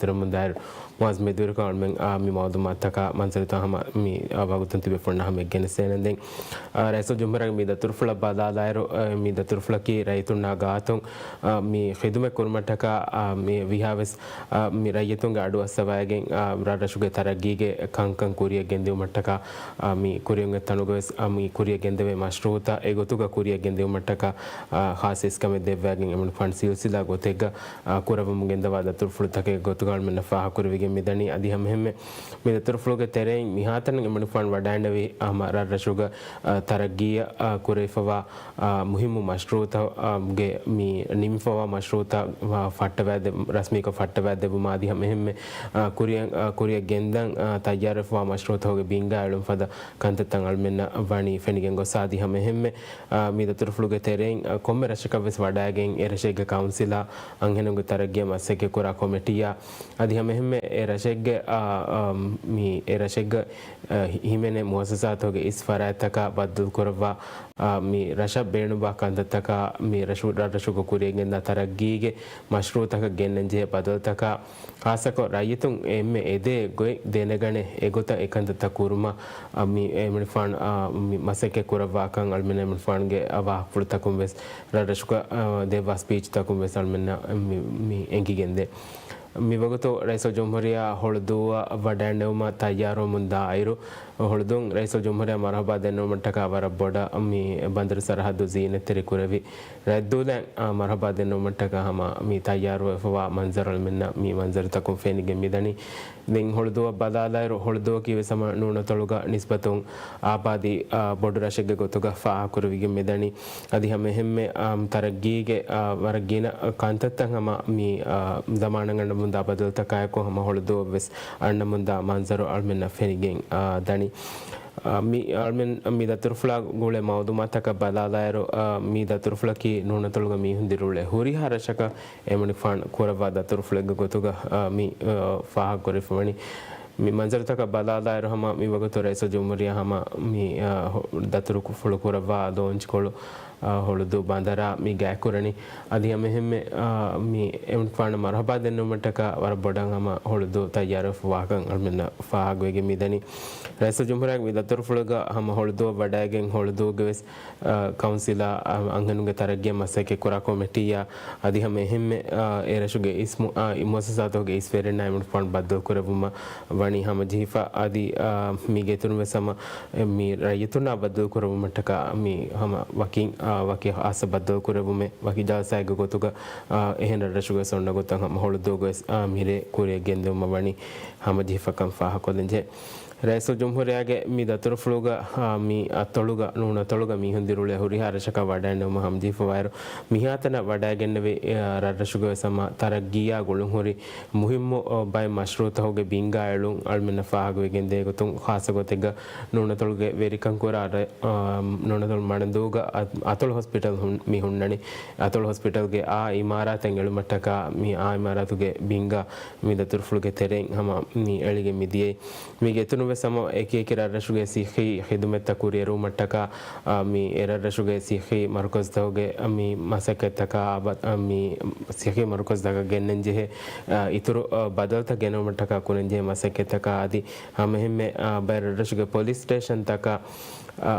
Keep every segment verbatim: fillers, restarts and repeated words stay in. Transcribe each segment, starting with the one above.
ކުރަމުންދާއިރު، މުއާޒް މެދުވެރިކޮށް އަޅުމެން، އާ، މި މައުލޫމާތުތަކާ މަންޒަރުތައް ހަމަ މި، އާ، ވަގުތުން ތިބޭ ފުންނަ ހަމަ ގެނެސްދޭނެ. ދެން، އާ، ރައީސުލްޖުމްހޫރިއްޔާގެ މި ދަތުރުފުޅަށް ބަލާލާއިރު، އާ، މި ދަތުރުފުޅަކީ ރައްޔިތުންނާ ގާތުން، އާ، މި ޚިދުމަތް ކުރުމަށްޓަކާ، އާ، މި ވީހާވެސް، އާ، މި ރައްޔިތުންގެ އަޑު އައްސަވައިގެން، އާ، ރަށްރަށުގެ ތަރައްގީގެ ކަންކަން ކުރިއަށް ގެންދިއުމަށްޓަކާ، އާ، މި ކުރިއުން އެއްތަނުގަވެސް، އާ، މި ކުރިއަށް ގެންދެވޭ މަޝްރޫއުތައް އެގޮތުގަ ކުރިއަށް ގެންދިއުމަށްޓަކާ، އާ، ޚާއްސަ އިސްކަމެއް ދެއްވައިގެން އެމަނިކުފާނު ސިލްސިލާ ގޮތެއްގަ، އާ، ކުރައްވަމުން ގެންދަވާ ދަތުރުފުޅުތަކެއް ގޮތުގަ އަޅުމެންނަށް ފާހަގަކުރެވިގެން މިދަނީ. އަދި ހަމައެހެންމެ މި ދަތުރުފުޅުގެ ތެރެއިން މިހާތަނަށް އެމަނިކުފާނު ވަޑައިންނެވި ހަމަ ރަށްރަށުގަ، އާ، ތަރައްގީއަށް، އާ، ކުރެވިފަވާ، އާ، މުހިއްމު މަޝްރޫއުތައް، އާ، ގެ މި ނިމިފަވާ މަޝްރޫއުތައް، އާ، ފައްޓަވައިދެ-، ރަސްމީކޮށް ފައްޓަވައިދެއްވުމާ އަދި ހަމައެހެންމެ، އާ، ކުރިއަށް، އާ، ކުރިއަށް ގެންދަން، އާ، ތައްޔާރުވެފަވާ މަޝްރޫއުތަކުގެ ބިންގާ އެޅުން ފަދަ ކަންތައްތައް އަޅުމެންނަށް ވަނީ ފެނިގެން ގޮސް އަދި ހަމައެހެންމެ، އާ، މި ދަތުރުފުޅުގެ ތެރެއިން، އާ، ކޮންމެ ރަށަކަށްވެސް ވަޑައިގެން އެ ރަށެއްގެ ކައުންސިލާ އަންހެނުންގެ ތަރައްގީއަށް މަސައްކަތްކުރާ ކޮމިޓީއާ އަދި ހަމައެހެންމެ އެ ރަށެއްގެ، އާ، އާ، މި އެ ރަށެއްގަ، އާ، ހި-، ހިމެނޭ މުއައްސަސާތަކުގެ އިސް ފަރާތްތަކާ ބައްދަލުކުރައްވާ، އާ، މި ރަށަށް ބޭނުންވާ ކަންތައްތަކާ މި ރަށު-، ރަށްރަށުގަ ކުރިއަށްގެންދާ ތަރައްގީގެ މަޝްރޫއުތަކަށް ގެންނަންޖެހޭ ބަދަލުތަކާ، ޚާއްޞަކޮށް ރައްޔިތުން އެންމެ އެދޭ ގޮތް ދެނެގަނެ އެގޮތަށް އެކަންތައްތައް ކުރުމަށް، އާ، މި އެމަނިކުފާނު، އާ، މި މަސައްކަތް ކުރައްވާކަން އަޅުމެން އެމަނިކުފާނުގެ، އާ، ވާހަކަފުޅުތަކުން ވެސް ރަށްރަށުގަ، އާ، ދެއްވާ ސްޕީޗްތަކުން ވެސް އަޅުމެންނަށް މި، މި އެނގިގެންދޭ. މިވަގުތު ރައީސުލްޖުމްހޫރިއްޔާ ހޮޅުދޫއަށް ވަޑައިންނެވުމަށް ތައްޔާރުވަމުން ދާއިރު، ހޮޅުދޫން ރައީސުލްޖުމްހޫރިއްޔާ މަރުޙަބާ ދެންނެވުމަށްޓަކާ ވަރަށް ބޮޑަށް މި ބަނދަރު ސަރަހައްދު ޒީނަތްތެރި ކުރެވި. ރައްދޫލައިން، އާ، މަރުޙަބާ ދެންނެވުމަށްޓަކާ ހަމަ މި ތައްޔާރުވެފަވާ މަންޒަރު އަޅުމެންނަށް މި މަންޒަރުތަކުން ފެނިގެން މިދަނީ. ދެން ހޮޅުދޫއަށް ބަލާލާއިރު، ހޮޅުދޫއަކީ ވެސް ހަމަ ނޫނަތޮޅުގަ ނިސްބަތުން އާބާދީ، އާ، ބޮޑު ރަށެއްގެ ގޮތުގަ ފާހަގަކުރެވިގެން މިދަނީ. އަދި ހަމައެހެންމެ، އާ، ތަރައްގީގެ، އާ، ވަރަށް ގިނަ ކަންތައްތައް ހަމަ މި، އާ، ޒަމާނަށް އަންނަމުންދާ ބަދަލުތަކާއެކު ހަމަ ހޮޅުދޫއަށްވެސް އަންނަމުންދާ މަންޒަރު އަޅުމެންނަށް ފެނިގެން، އާ، ދަނީ. އާ، މި އަޅުމެން މި ދަތުރުފުޅާ ގުޅޭ މައުލޫމާތަކަށް ބަލާލާއިރު، އާ، މި ދަތުރުފުޅަކީ ނޫނަތޮޅުގަ މީހުން ދިރިއުޅޭ ހުރިހާ ރަށަކަށް އެމަނިކުފާނު ކުރައްވާ ދަތުރުފުޅެއްގެ ގޮތުގަ، އާ، މި، އާ، ފާހަގަކުރެވިފަވަނީ. މި މަންޒަރުތަކަށް ބަލާލާއިރު ހަމަ މި ވަގުތު ރައީސުލްޖުމްހޫރިއްޔާ ހަމަ މި، އާ، ހޮ-، ދަތުރުފުޅު ކުރައްވާ ލޯންޗްކޮޅު، އާ، ހޮޅުދޫ ބަނދަރާ މި ގާތްކުރަނީ. އަދި ހަމައެހެންމެ، އާ، މި އެމަނިކުފާނަށް މަރުޙަބާ ދެންނެވުމަށްޓަކާ ވަރަށް ބޮޑަށް ހަމަ ހޮޅުދޫ ތައްޔާރުވެފަ ވާކަން އަޅުމެންނަށް ފާހަގަވެގެން މިދަނީ. ރައީސުލްޖުމްހޫރިއްޔާގެ މި ދަތުރުފުޅުގަ ހަމަ ހޮޅުދޫއަށް ވަޑައިގެން ހޮޅުދޫގެ ވެސް އާ، ކައުންސިލާ، އާ، އަންހެނުންގެ ތަރައްގީއަށް މަސައްކަތްކުރާ ކޮމިޓީއާ، އަދި ހަމައެހެންމެ، އާ، އެ ރަށުގެ އިސް މު-، އާ، މުއައްސަސާތަކުގެ އިސް ވެރިންނާ އެމަނިކުފާނު ބައްދަލުކުރެއްވުމަށް ވަނީ ހަމަޖެހިފަ. އަދި، އާ، މީގެ އިތުރުން ވެސް ހަމަ މި ރައްޔިތުންނާ ބައްދަލުކުރެއްވުމަށްޓަކާ މި ހަމަ ވަކިން، އާ، ވަކި ޚާއްޞަ ބައްދަލުކުރެއްވުމެއް ވަކި ޖަލްސާއެއްގެ ގޮތުގަ، އާ، އެހެން ރަށްރަށުގެ ވެސް އޮންނަ ގޮތަށް ހަމަ ހޮޅުދޫގަ ވެސް، އާ، މިރޭ ކުރިއަށް ގެންދިއުމަށް ވަނީ ހަމަޖެހިފަކަން ފާހަގަކޮށްލަންޖެހޭ. ރައީސުލްޖުމްހޫރިއްޔާގެ މި ދަތުރުފުޅުގަ، އާ، މި އަތޮޅުގަ ނޫނަތޮޅުގަ މީހުން ދިރިއުޅޭ ހުރިހާ ރަށަކަށް ވަޑައިންނެވުމަށް ހަމަޖެހިފަވާއިރު، މިހާތަނަށް ވަޑައިގެންނެވި، އާ، ރަށްރަށުގަ ވެސް ހަމަ ތަރައްގީއާ ގުޅުންހުރި މުހިއްމު، އާ، ބައެއް މަޝްރޫއުތަކުގެ ބިންގާ އެޅުން އަޅުމެންނަށް ފާހަގަވެގެން ދޭ ގޮތުން، ޚާއްޞަ ގޮތެއްގަ ނޫނަތޮޅުގެ ވެރިކަންކުރާ ރަށް، އާ، ނޫނަތޮޅު މަނަދޫގަ އަ-، އަތޮޅު ހޮސްޕިޓަލް ހުން-، މި ހުންނަނީ. އަތޮޅު ހޮސްޕިޓަލްގެ އާ އިމާރާތެއް އެޅުމަށްޓަކާ މި އާ އިމާރާތުގެ ބިންގާ މި ދަތުރުފުޅުގެ ތެރެއިން ހަމަ މި އެޅިގެން މިދިޔައީ. މީގެ އިތުރުން ވެސް ހަމަ އެކި އެކި ރަށްރަށުގެ ސިއްހީ ޚިދުމަތްތައް ކުރިއެރުވުމަށްޓަކާ، އާ، މި އެ ރަށްރަށުގެ ސިއްހީ މަރުކަޒުތަކުގެ، އާ، މި މަސައްކަތްތަކާ، އާ، ބަ-، އާ، މި ސިއްހީ މަރުކަޒުތަކަށް ގެންނަންޖެހޭ، އާ، އިތުރު، އާ، ބަދަލުތައް ގެނައުމަށްޓަކާ ކުރަންޖެހޭ މަސައްކަތްތަކާ އަދި ހަމައެހެންމެ، އާ، ބައެއް ރަށްރަށުގެ ޕޮލިސް ސްޓޭޝަންތަކަށް، އާ،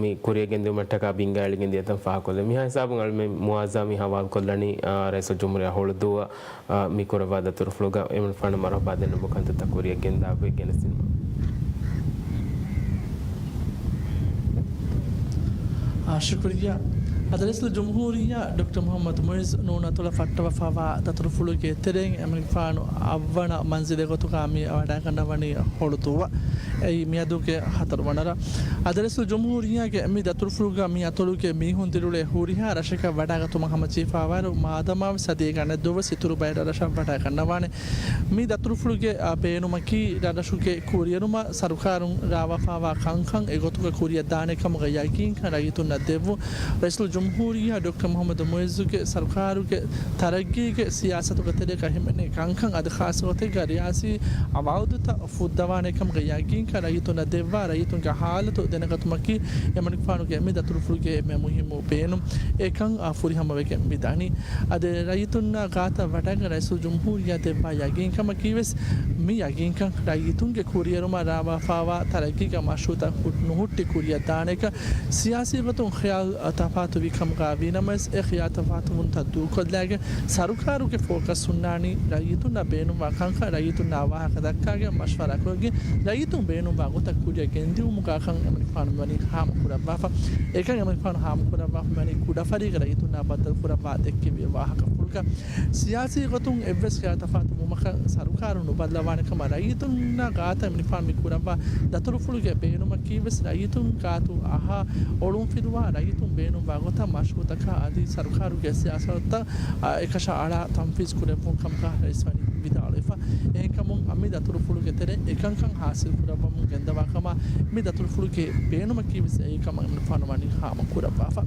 މި ކުރިއަށް ގެންދިއުމަށްޓަކާ ބިންގާ އެޅިގެން ދިޔަތަން ފާހަގަކޮށްލެވެ. މިހާ ހިސާބުން އަޅުމެން މުއާޒާ މި ހަވާލުކޮށްލަނީ، އާ، ރައީސުލްޖުމްހޫރިއްޔާ ހޮޅުދޫއަށް، އާ، މި ކުރައްވާ ދަތުރުފުޅުގަ އެމަނިކުފާނަށް މަރުޙަބާ ދެންނެވުމުގެ ކަންތައްތައް ކުރިއަށް ގެންދާ ގޮތް ގެނެސްދިނުމަށް. އާ، ޝުކުރިއްޔާ. އަދި ރައީސުލްޖުމްހޫރިއްޔާ ޑޮކްޓަރ މުޙައްމަދު މުޢިއްޒު ނޫނަތޮޅަށް ފައްޓަވަފަވާ ދަތުރުފުޅުގެ ތެރެއިން އެމަނިކުފާނު އަށްވަނަ މަންޒިލެއް ގޮތުގަ މި ވަޑައިގަންނަވަނީ ހޮޅުދޫއަށް. އެއީ މިއަދުގެ ހަތަރުވަނަ ރަށް. އަދި ރައީސުލްޖުމްހޫރިއްޔާގެ މި ދަތުރުފުޅުގަ މި އަތޮޅުގެ މީހުން ދިރިއުޅޭ ހުރިހާ ރަށަކަށް ވަޑައިގަތުމަށް ހަމަޖެހިފަވާއިރު، މާދަމާވެސް އަދި އެ ގަނެއްދުވަސް އިތުރު ބައެއް ރަށްރަށަށް ވަޑައިގަންނަވާނެ. މި ދަތުރުފުޅުގެ، އާ، ބޭނުމަކީ ރަށްރަށުގެ ކުރިއެރުމަށް ސަރުކާރުން ރާވާފަވާ ކަންކަން އެގޮތުގަ ކުރިއަށް ދާނެ ކަމުގެ ޔަގީންކަން ރައްޔިތުންނަށް ދެއްވުން. ރައީސުލްޖުމް- ޖުމްހޫރިއްޔާ ޑޮކްޓަރ މުޙައްމަދު މުޢިއްޒުގެ ސަރުކާރުގެ ތަރައްގީގެ ސިޔާސަތުގެ ތެރޭގަ ހިމެނޭ ކަންކަން އަދި ޚާއްޞަގޮތެއްގަ ރިޔާސީ އަވައުދުތައް ފުއްދަވާނެ ކަމުގެ ޔަގީންކަން ރައްޔިތުންނަށް ދެއްވާ، ރައްޔިތުންގެ ހާލަތު ދެނެގަތުމަކީ އެމަނިކުފާނުގެ މި ދަތުރުފުޅުގެ އެންމެ މުހިއްމު ބޭނުން. އެކަން އާ ފުރިހަމަވެގެން މިދަނީ. އަދި ރައްޔިތުންނާ ގާތަށް ވަޑައިގެން ރައީސުލްޖުމްހޫރިއްޔާ ދެއްވާ ޔަގީންކަމަކީވެސް މި ޔަގީންކަން ރައްޔިތުންގެ ކުރިއެރުމަށް ރާވާފާވާ ތަރައްގީގެ މަޝްރޫޢުތައް ހު-، ނުހުއްޓި ކުރިއަށް ދާނެކަން. ސިޔާސީ ގޮތުން ޚިޔާލު ތަފާތުވި ކަމުގަ ވީނަމަވެސް، އެ ޚިޔާލު ތަފާތުވުންތައް ދޫކޮށްލައިގެން، ސަރުކާރުގެ ފޯކަސް ހުންނާނީ ރައްޔިތުންނަށް ބޭނުންވާ ކަންކަން ރައްޔިތުންނާ ވާހަކަ ދައްކާގެން މަޝްވަރާ ކޮށްގެން، ރައްޔިތުން ބޭނުންވާ ގޮތަށް ކުރިއަށް ގެންދިއުމުގަ ކަން އެމަނިކުފާނު ވަނީ ހާމަކުރައްވާފަ. އެކަން އެމަނިކުފާނު ހާމަކުރައްވާފަ ވަނީ ކުޑަފަރީގަ ރައްޔިތުންނާ ބައްދަލުކުރައްވާ ދެއްކެވި ވާހަކަފުޅުގަ. ސިޔާސީ ގޮތުން އެއްވެސް ޚިޔާލު ތަފާތުވުމަކަށް ސަރުކާރު ނުބައްލަވާނެ ކަމަށް ރައްޔިތުންނާ ގާތަށް އެމަނިކުފާނު މި ކުރައްވާ ދަތުރުފުޅުގެ ބޭނުމަކީވެސް ރައްޔިތުން ގާތު އަހާ އޮޅުންފިލުވާ ރައްޔިތުން ބޭނުންވާ ގޮތަށް މަޝްރޫޢުތަކާ އަދި ސަރުކާރުގެ ސިޔާސަތުތައް އެކަށައަޅާ ތަންފީޒު ކުރެއްވުން ކަމުގަ ރައީސް ވަނީ ވިދާޅުވެފަ. އެހެންކަމުން މި ދަތުރުފުޅުގެ ތެރެއިން އެކަންކަން ހާސިލް ކުރައްވަމުން ގެންދަވާ ކަމަށް މި ދަތުރުފުޅުގެ ބޭނުމަކީވެސް އެއީ ކަމަށް އެމަނިކުފާނު ވަނީ ހާމަކުރައްވާފަ.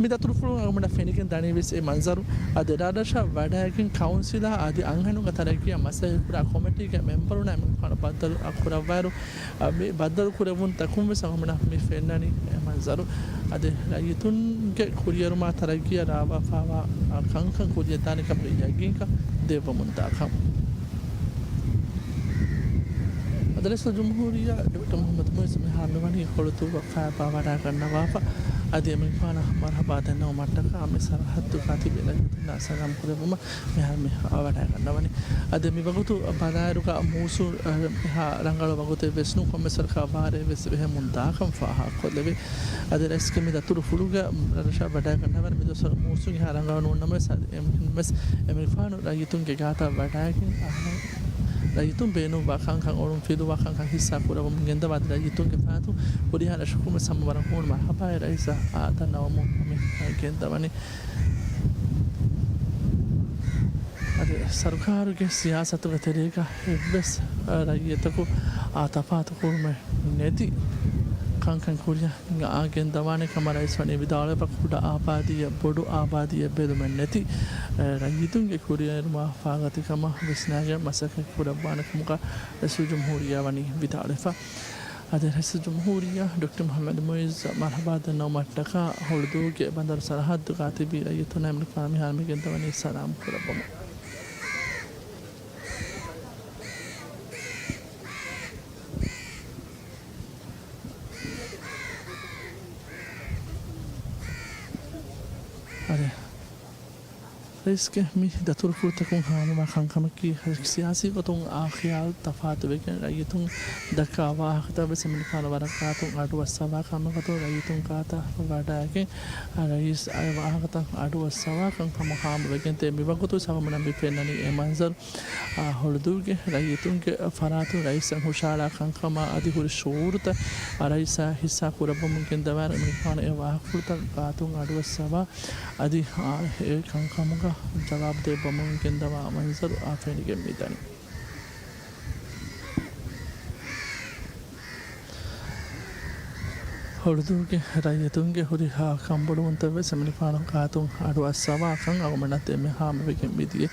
މި ދަތުރުފުޅުން އަޅުގަނޑަށް ފެނިގެން ދަނީވެސް އެ މަންޒަރު. އަދި ރަށްރަށަށް ވަޑައިގެން ކައުންސިލާ އަދި އަންހެނުންގެ ތަރައްގީއަށް މަސައްކަތްކުރާ ކޮމިޓީގެ މެމްބަރުންނާ އެމަނިކުފާނު ބައްދަލު ކުރައްވާއިރު، މި ބައްދަލު ކުރެއްވުންތަކުން ވެސް އަޅުގަނޑަށް މި ފެންނަނީ އެ މަންޒަރު. އަދި ރައްޔިތުންގެ ކުރިއެރުމާ ތަރައްގީއަށް ރާވާފާވާ ކަންކަން ކުރިއަށްދާނެ ކަމުގެ ޔަގީންކަން ދެއްވަމުންދާ ކަމަށް. އަދި ރައީސުލްޖުމްހޫރިއްޔާ ޑޮކްޓަރ މުޙައްމަދު މުޢިއްޒު މިހާރު މިވަނީ ހޮޅުދޫ ފައިބާ ވަޑައިގަންނަވާފަ. އަދި އެމަނިކުފާނަށް މަރުޙަބާ ދަންނަވުމަށްޓަކާ މި ސަރަހައްދުގަ ތިބި ރައްޔިތުންނާ ސަލާމް ކުރެއްވުމަށް މިހާރު މި ވަޑައިގަންނަވަނީ. އަދި މި ވަގުތު ބަލާއިރުގަ މޫސުން މިހާ ރަނގަޅު ވަގުތެއް ވެސް ނޫން، ކޮންމެސް ވަރަކަށް ބާރެއް ވެސް ބެހެމުން ދާކަން ފާހަގަކޮށްލެވޭ. އަދި ރައީސްގެ މި ދަތުރުފުޅުގަ ރަށަށް ވަޑައިގަންނަވަން މި ދުވަސްވަރު މޫސުން އެހާ ރަނގަޅު ނޫން ނަމަވެސް، އަދި އެމީހުން ވެސް އެމަނިކުފާނު ރައްޔިތުންގެ ގާތަށް ވަޑައިގެން އަހަރެން ރައްޔިތުން ބޭނުންވާ ކަންކަން އޮޅުން ފިލުވާ ކަންކަން ހިއްސާ ކުރައްވަމުން ގެންދަވާ އަދި ރައްޔިތުންގެ ފަރާތުން ހުރިހާ ރަށަކުން ވެސް ހަމަ ވަރަށް ހޫނު މަރުޙަބާއެއް ރައީސަށް އާ ދަންނަވަމުން މި ގެންދަވަނީ. އަދި ސަރުކާރުގެ ސިޔާސަތުގެ ތެރޭގަ އެއްވެސް ރައްޔިތަކު އާ ތަފާތުކުރުމެއް ނެތި ކަންކަން ކުރިއަށް އާ ގެންދަވާނެ ކަމަށް ރައީސް ވަނީ ވިދާޅުވެފަ. ކުޑަ އާބާދީއެއް ބޮޑު އާބާދީއެއް ބެލުމެއް ނެތި ރައްޔިތުންގެ ކުރިއެރުމާ ފާގަތިކަމަށް ވިސްނާގެން މަސައްކަތް ކުރައްވާނެ ކަމުގަ ރައީސުލްޖުމްހޫރިއްޔާ ވަނީ ވިދާޅުވެފަ. އަދި ރައީސުލްޖުމްހޫރިއްޔާ ޑޮކްޓަރ މުޙައްމަދު މުޢިއްޒަށް މަރުޙަބާ ދަންނަވުމަށްޓަކާ ހޮޅުދޫގެ ބަނދަރު ސަރަހައްދުގަ ތިބި ރައްޔިތުންނަށް އެމަނިކުފާނު މިހާރު މި ގެންދަވަނީ ސަލާމް ކުރައްވަމުން. އަދި ރައީސްގެ މި ދަތުރުފުޅުތަކުން ހާމަވާ ކަންކަމަކީ، ސިޔާސީ ގޮތުން އާ ޚިޔާލު ތަފާތުވެގެން ރައްޔިތުން ދައްކާ ވާހަކަތައް ވެސް އެމަނިކުފާނު ވަރަށް ގާތުން އަޑުއައްސަވާ ކަމަށް ވަތު ރައްޔިތުން ގާތަށް ވަޑައިގެން ރައީސް އެ ވާހަކަތައް އަޑުއައްސަވާ ކަންކަމަށް ހާމަވެގެން ދޭ. މިވަގުތު ސަވަމުނަށް މި ފެންނަނީ އެ މަންޒަރު. އާ، ހޮޅުދޫގެ ރައްޔިތުންގެ ފަރާތުން ރައީސަށް ހުށަހަޅާ ކަންކަމާ އަދި ހުރި ޝުޢޫރުތައް ރައީސާ ހިއްސާ ކުރައްވަމުން ގެންދަވާ އެމަނިކުފާނު އެ ވާހަކަފުޅުތައް ގާތުން އަޑުއައްސަވާ އަދި، އާ، އެ ކަންކަމުގަ ޖަވާބު ދެއްވަމުން ގެންދަވާ މަންޒަރު އާ ފެނިގެން މިދަނީ. ހޮޅުދޫގެ ރައްޔިތުންގެ ހުރިހާ ކަންބޮޑުވުންތައް ވެސް އެމަނިކުފާނު ގާތުން އަޑުއައްސަވާކަން އަޅުގަނޑަށް ދެންމެ ހާމަވެގެން މިދިޔަ.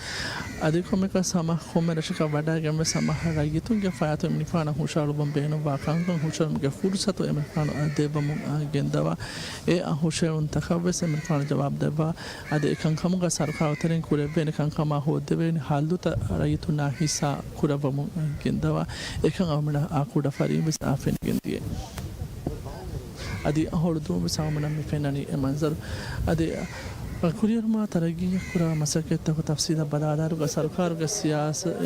އަދި ކޮންމެއަކަސް ހަމަ ކޮންމެ ރަށަކަށް ވަޑައިގެން ވެސް ހަމަ ރައްޔިތުންގެ ފަރާތުން އެމަނިކުފާނަށް ހުށަހަޅުއްވަން ބޭނުންވާ ކަންކަން ހުށަހެޅުމުގެ ފުރުސަތު އެމަނިކުފާނު ދެއްވަމުން ގެންދަވާ އެ ހުށަހެޅުންތަކަށް ވެސް އެމަނިކުފާނު ޖަވާބު ދެއްވާ. އަދި އެކަންކަމުގަ ސަރުކާރު ތެރެއިން ކުރެވޭނެ ކަންކަމާ ހޯއްދެވޭނެ ހައްލުތައް ރައްޔިތުންނާ ހިއްސާ ކުރައްވަމުން ގެންދަވާ. އެކަން އަޅުގަނޑަށް އާ ކުޑަ ފަރީން ވެސް އާ ފެނިގެން ދިޔަ. އަދި ހޮޅުދޫ ވެސް އަޅުގަނޑަށް މި ފެންނަނީ އެ މަންޒަރު. އަދި ކުރިއެރުމާ ތަރައްގީއަށް ކުރާ މަސައްކަތްތަކުގެ ތަފްސީލަށް ބަލާލާއިރުގަ ސަރުކާރުގެ ސިޔާސަ-،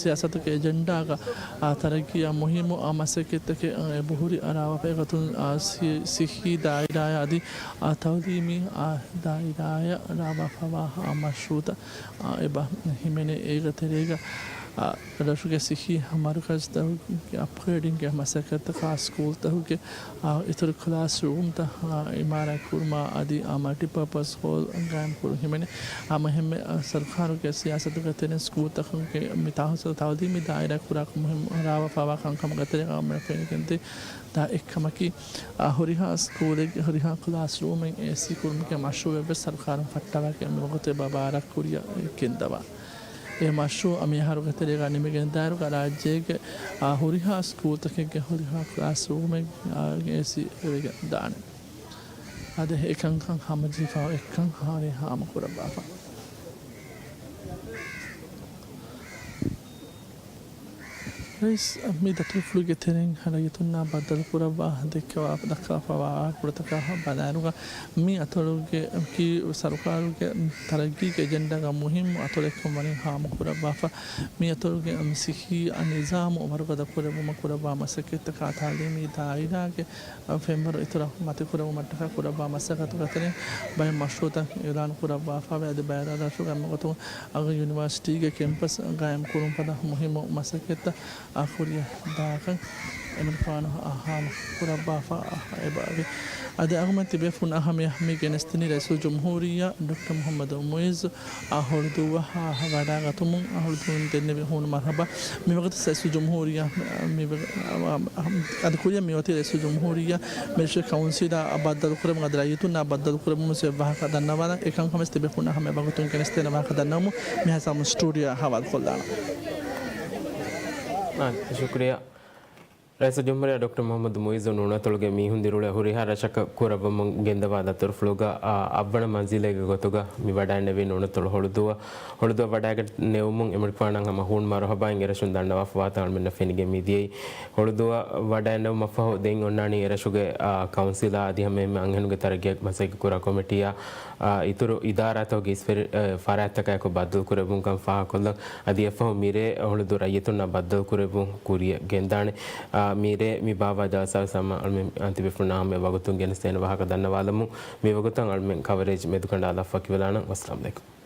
ސިޔާސަތުގެ އެޖެންޑާގަ އާ ތަރައްގީއާ މުހިއްމު އާ މަސައްކަތްތަކެއް އެބަހުރި ރާވާފަ. އެގޮތުން އާ ސި-، ސިއްހީ ދާއިރާއާ އަދި އާ ތައުލީމީ އާ ދާއިރާއަށް ރާވާފަވާ އާ މަޝްރޫޢުތައް އާ އެބަ ހިމެނޭ. އޭގެ ތެރޭގަ ރަށުގެ ސިއްހީ މަރުކަޒުތަކުގެ އަޕްގްރޭޑިންގ މަސައްކަތްތަކާ ސްކޫލްތަކުގެ އިތުރު ކްލާސް ރޫމްތައް އިމާރާތް ކުރުމާ އަދި މަލްޓިޕާޕަސް ހޯލް ގާއިމް ކުރުން ހިމެނޭ. އާ، މުހިންމު ސަރުކާރުގެ ސިޔާސަތުގެ ތެރެއިން ސްކޫލްތަކުގެ މި ތާހުސް ތައުލީމީ ދާއިރާ ކުރާ މުހިންމު ރާވާފައިވާ ކަންކަމުގެ ތެރޭގަ އަޅުގަނޑަށް ފެނިގެންދޭ ދާ އެއްކަމަކީ، އާ، ހުރިހާ ސްކޫލެއްގެ ހުރިހާ ކްލާސް ރޫމެއް އޭސީ ކުރުމުގެ މަޝްރޫއެއްވެސް ސަރުކާރުން ފައްޓަވާގެން މިވަގުތު އެބަ ބާރަށް ކުރިއަށް ގެންދަވާ. އެ މަޝްރޫއަށް މިއަހަރުގެ ތެރޭގަ ނިމިގެންދާއިރުގަ ރާއްޖޭގެ، އާ، ހުރިހާ ސްކޫލްތަކެއްގެ ހުރިހާ ކްލާސް ރޫމެއް، އާ، އޭސީ ވެގެން ދާނެ. އަދި އެކަންކަން ހަމަޖެހިފަ އެއްކަން ހާރެ ހާމަ ކުރައްވާފަ. ރައީސް، މި ދަތުރުފުޅުގެ ތެރެއިން ރައްޔިތުންނާ ބައްދަލު ކުރައްވާ ދެއްކެވާ، ދައްކާފަވާ ކުޅަތަކާ ބަލާއިރުގަ، މި އަތޮޅުގެ ކީ ސަރުކާރުގެ ތަރައްގީގެ އެޖެންޑާގަ މުހިންމު އަތޮޅެއްކަން ވަނީ ހާމަ ކުރައްވާފަ. މި އަތޮޅުގެ ސިއްހީ ނިޒާމު ވަރުގަދަ ކުރެއްވުމަށް ކުރައްވާ މަސައްކަތްތަކާ ތައުލީމީ ދާއިރާގެ ފެންވަރު އިތުރަށް މަތިކުރެއްވުމަށްޓަކާ ކުރައްވާ މަސައްކަތުގެ ތެރެއިން ބައެއް މަޝްރޫއުތައް އިއުލާން ކުރައްވާފައިވޭ. އަދި ބައެއް ރަށްރަށުގެ އެންމެ ގޮތުން އަގު ޔުނިވާސިޓީގެ ކެމްޕަސް ގާއިމް ކުރުން ފަދަ މުހިއްމު މަސައްކަތްތައް އާ ކުރިއަށް ދާކަން އެމަނިކުފާނު އާ ހާމަ ކުރައްވާފަ އެބައިވޭ. އަދި އަޅުގަނޑުމެން ތިބޭފުޅުންނަށް ހަމަޔަށް މި ގެނެސްދިނީ ރައީސުލްޖުމްހޫރިއްޔާ ޑޮކްޓަރ މުހައްމަދު މުއިއްޒު އާ ހޮޅުދޫއަށް އާ ވަޑައިގަތުމުން އާ ހޮޅުދޫއިން ދެންނެވި ހޫނު މަރުހަބާ. މިވަގުތު ރައީސުލްޖުމްހޫރިއްޔާ މި، އަދި ކުރިއަށް މިއޮތީ ރައީސުލްޖުމްހޫރިއްޔާ މިރަށުގެ ކައުންސިލާ ބައްދަލުކުރެއްވުން އަދި ރައްޔިތުންނާ ބައްދަލުކުރެއްވުމުން ވެސް ވާހަކަ ދަންނަވާލަން. އެކަންކަން ވެސް ތިބޭފުޅުންނަށް ހަމަ ވަގުތުން ގެނެސްދޭނެ ވާހަކަ ދަންނަވަމުން މިހާ ސަމް ސްޓޫޑިއޯއާ ހަވާލުކޮށްލާނަން. އާ، ޝުކުރިއްޔާ. ރައީސުލްޖުމްހޫރިއްޔާ ޑޮކްޓަރ މުހައްމަދު މުއިއްޒު ނޫނަތޮޅުގެ މީހުން ދިރިއުޅޭ ހުރިހާ ރަށަކަށް ކުރައްވަމުން ގެންދަވާ ދަތުރުފުޅުގަ، އާ، އަށްވަނަ މަންޒިލެއްގެ ގޮތުގަ މި ވަޑައިންނެވީ ނޫނަތޮޅު ހޮޅުދޫއަށް. ހޮޅުދޫއަށް ވަޑައިގަނެވުމުން އެމަނިކުފާނަށް ހަމަ ހޫނު މަރުހަބާއިން އެރަށުން ދަންނަވާފަވާތަން އަޅުމެންނަށް ފެނިގެން މިދިޔައީ. ހޮޅުދޫއަށް ވަޑައިންނެވުމަށްފަހު ދެން އޮންނާނީ އެރަށުގެ، އާ، ކައުންސިލާ އަދި ހަމައެހެންމެ އަންހެނުންގެ ތަރައްގީއަށް މަސައްކަތް ކުރާ ކޮމިޓީއާ، އާ، އިތުރު އިދާރާތަކުގެ އިސް ފެރި، އެ، ފަރާތްތަކާއެކު ބައްދަލުކުރެއްވުންކަން ފާހަގަކޮށްލަން. އަދި އެއަށްފަހު މިރޭ ހޮޅުދޫ ރައްޔިތުންނާ ބައްދަލުކުރެއްވުން ކުރިއަށް ގެންދާނެ. އާ، މިރޭ މި ބާއްވާ ޖަލްސާވެސް ހަމަ އަޅުމެން ތިބޭފުޅުންނާ ހަމަޔަށް ވަގުތުން ގެނެސްދޭނެ ވާހަކަ ދަންނަވާލަމުން. މިވަގުތުން އަޅުމެން ކަވަރޭޖް މެދުކަނޑާލާ ފަކިވެލާނަން. ވައްސަލާމް އަލައިކުމް.